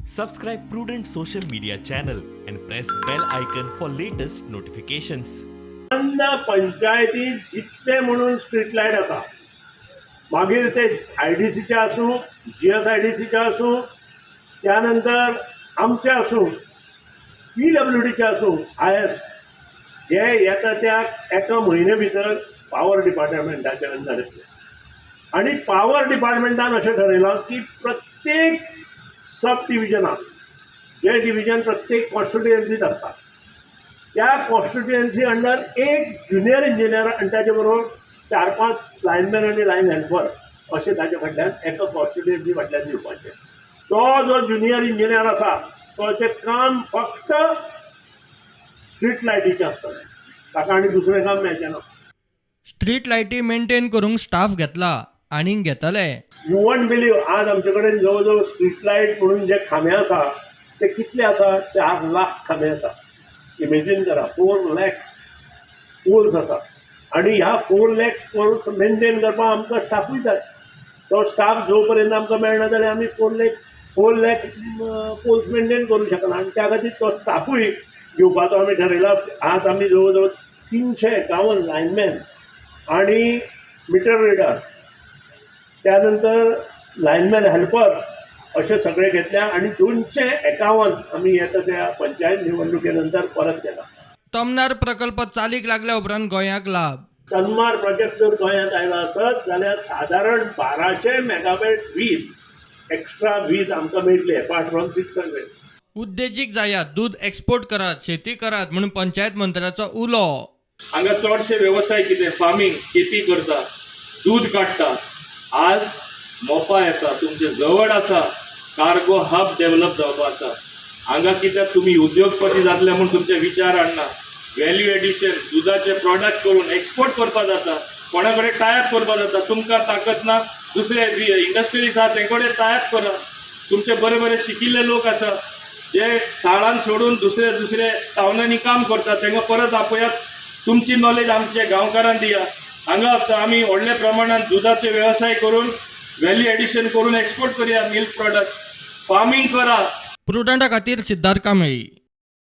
Subscribe Prudent social media channel and press bell icon for latest notifications. Ponda पंचायतीत जितले म्हणून street light आसा, मागीर ते आयडीसीचे आसूं, जीएसआयडीसीचे आसूं, त्यानंतर आमचे आसूं, पीडब्ल्यूडीचे आसूं, IS जे येता त्या एका म्हयने भितर पावर डिपार्टमेंटाच्या अंडर येतले. आनी पावर डिपार्टमेंटान अशें ठरयलां की प्रत्येक सब डिविजनाक, जे डिविजन प्रत्येक कॉन्स्टिट्युएन्सीत आसता, त्या कॉन्स्टिट्युएन्सी अंडर एक ज्युनियर इंजिनियर आनी ताचे बरोबर चार पांच लायनमॅन आनी लायन हेल्पर अशें ताचे फाटल्यान एका कॉन्स्टिट्युएन्सी फाटल्यान दिवपाचें. तो जो ज्युनियर इंजिनियर आसा, ताचें काम फक्त स्ट्रीट लायटीचें आसतलें. ताका आनी दुसरें काम मेळचें ना. स्ट्रीट लायटी मेंटेन करूंक स्टाफ घेतला, आनीक घेतले. You won't believe, आज आमचे कडेन जवळ जवळ स्ट्रीट लायट म्हणून जे खांबे आसा ते कितले आसा? 4 लाख खांबे आसा. इमेजीन करा, 4 लॅक्स पोल्स आसा आनी ह्या 4 लॅक्स पोल्स मेंटेन करपाक आमकां स्टाफूय जाय. तो स्टाफ जो पर्यंत आमकां मेळना जाल्यार आमी 4 lakh poles maintain करूं शकना. आनी त्या खातीर तो स्टाफूय घेवपाचो आमी ठरयला. आज आमी जवळ जवळ 351 लायनमॅन आनी मिटर रिडर, त्यानंतर लायनमॅन हेल्पर अशे सगळे घेतल्या आनी 251 आमी येता त्या पंचायत निवडणुके नंतर परत केला. तमनार प्रकल्प चालीक लागल्या उपरांत गोंयाक लाभ. तन्मार प्रोजेक्ट जर गोंयांत आयला आसत जाल्यार सादारण 1200 मेगावॅट वीज, एक्स्ट्रा वीज आमकां मेळटली एपार्ट फ्रॉम 600. उद्देजीक जायात, दूद एक्सपोर्ट करात, शेती करात म्हणून पंचायत मंत्र्याचो उलो. हांगा चडशे वेवसाय कितें? फार्मींग, शेती करता, दूद काडटा. आज मोपा येता, तुमचे जवळ आसा. कार्गो हब डेव्हलप जावपा आसा हांगा. कित्याक तुमी उद्योगपती जातले म्हूण तुमचे विचार हाडना. व्हॅल्यू एडिशन, दुदाचे प्रॉडक्ट करून एक्सपोर्ट करपा जाता. कोणा कडेन टायअप करपा जाता. तुमकां ताकद ना, दुसरे इंडस्ट्रियलिस्ट आसा, तेंचे कडेन टायअप करा. तुमचे बरे बरे शिकिल्ले लोक आसा, जे शाळान सोडून दुसरे दुसरे टावनांनी काम करतात, तांकां परत आपयात. तुमची नॉलेज आमच्या गांवकारांक दिया. हांगा आमी व्हडल्या प्रमाणात दुदाचे वेवसाय करून, व्हॅल्यू एडिशन करून एक्सपोर्ट करूया मिल्क प्रॉडक्ट. फार्मींग करा. प्रुडंटा खातीर सिद्धार्थ कांबळी.